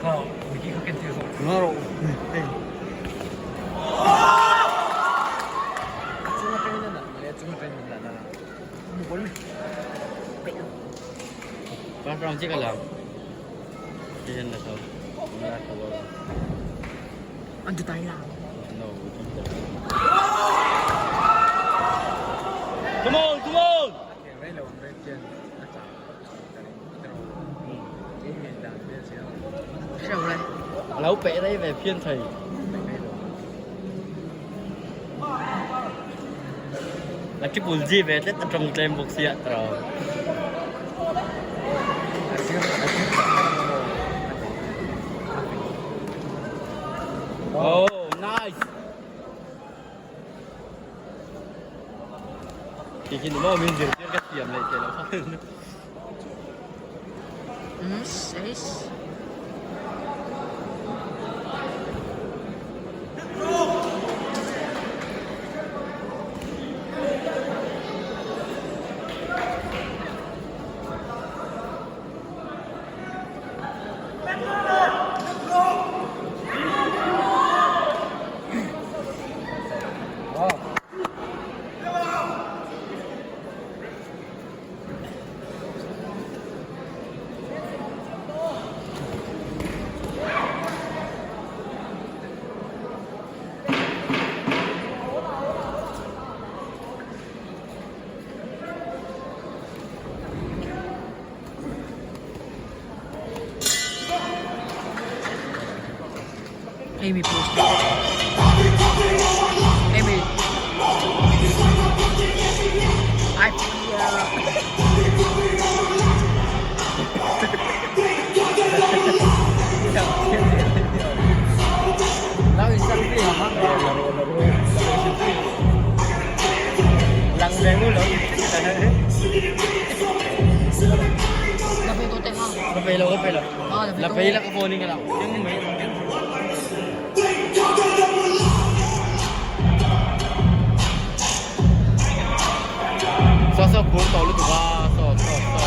Kha Mickey kha ken tir zawk. Nga rawh hei. A chung atangin a nalh mai a chung atangin min la nalh a. Mukul. First round chi ka lam. Season na so. Na ka lo. An tu tai lang. No. Come on, come on. Rei lo ang rei chian a chak. Lo peh rei ve phian thei. A triple G ve tlat a tawng tlem bawk sia tawng. Oh, nice. Thì khi nó mình zir tir ka thiam leh thei lo kha. Seis. Amy post. Amy. I Lang ve ngu lo. La pe to te ha. Ka pe lo ka pe lo. Ah, la pe La to. pe la ka phone in ka la. Keng mai. So so pur to lu tu ba so so so.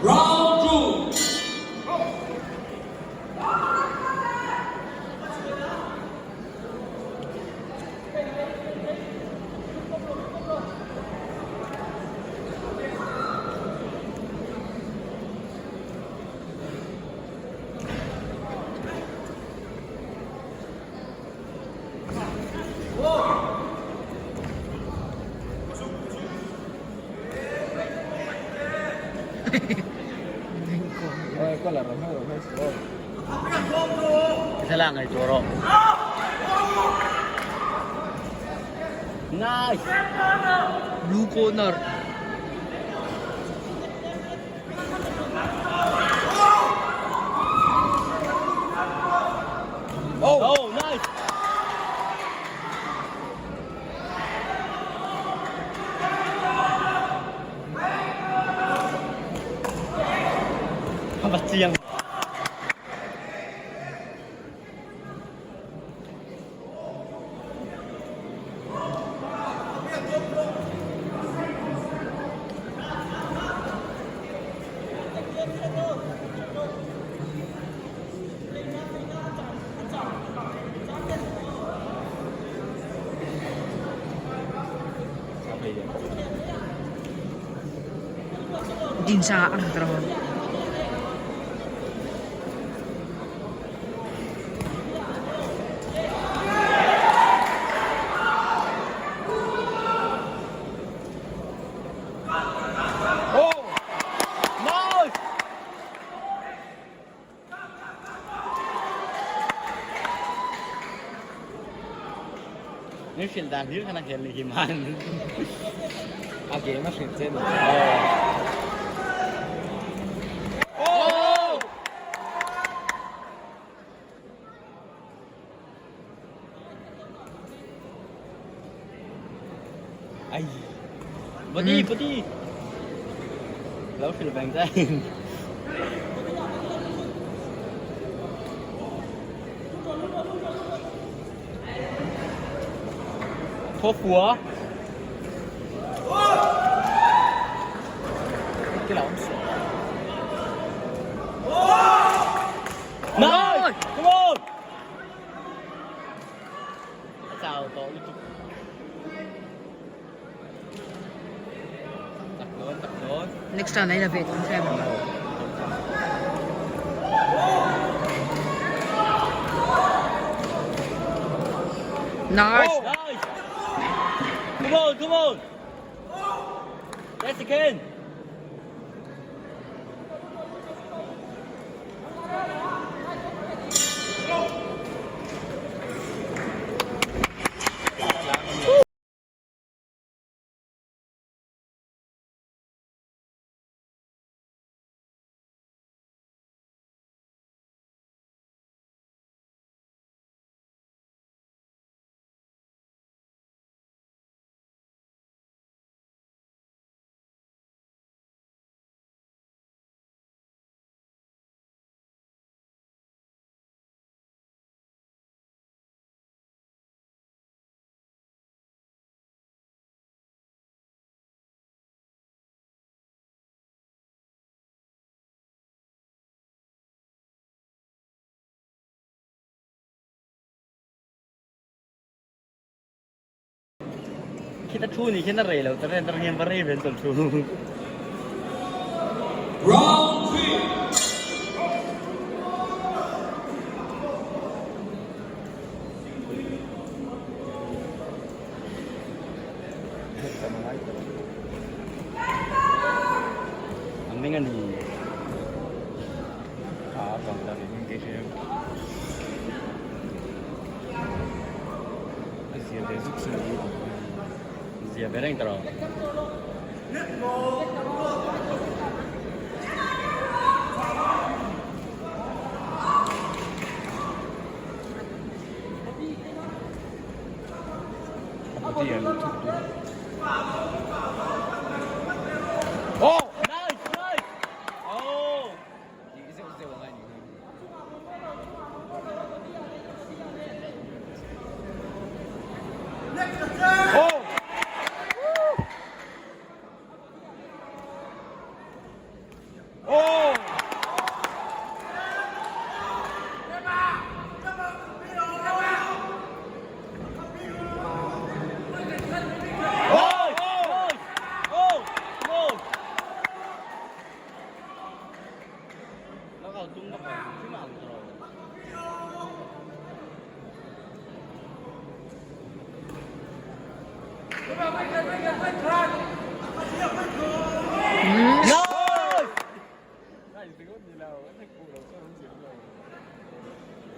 Round two. Thlalak ngai tur rawh. Nice. Blue corner. Oh, nice. A va chiang. Din sa ang trabaho. Oh! Nice! Nếu hiện tại hiếu khả năng hiện thì man. A game a hrilh che ni. Oh! Ai. Body, body. Lo hrilh veng che. Tho fua. Nice! Come on! A chau tawh lutuk. Tak dawn, tak dawn. Next time ai la ve dawn tlem. Nice. Oh, nice. Come on, come on. Yes, again. Khi ta thu ni khi na rei lo ta ren ta hian va rei ven ton thu. Round 3. An meng a ni. Zia ve reng ta rawh. Oh! Nice, nice! Oh! Oh! Oh! Oh! Oh! Oh! Nó còn tung nó còn chứ mà rồi.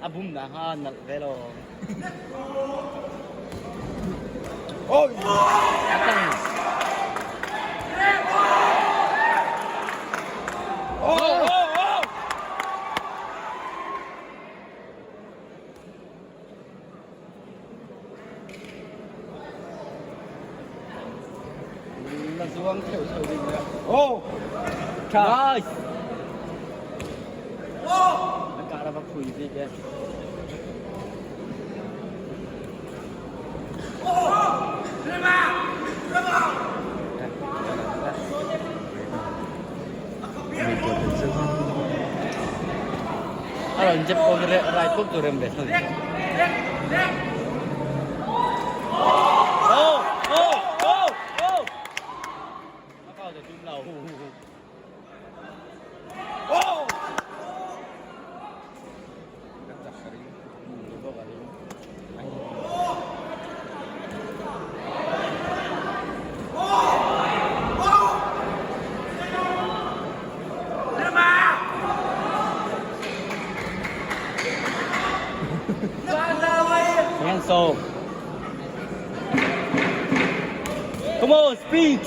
A bum na ha nalh ve lo. A tang. La zuang theuh theuh ding le. Oh! Nice! An kah ra va phui bik e. A rawn jep ko rai puk tu rem ve thung. Oh! Oh! Oh! Oh! A kau ta tum lo. Oh! So. Come on, speak.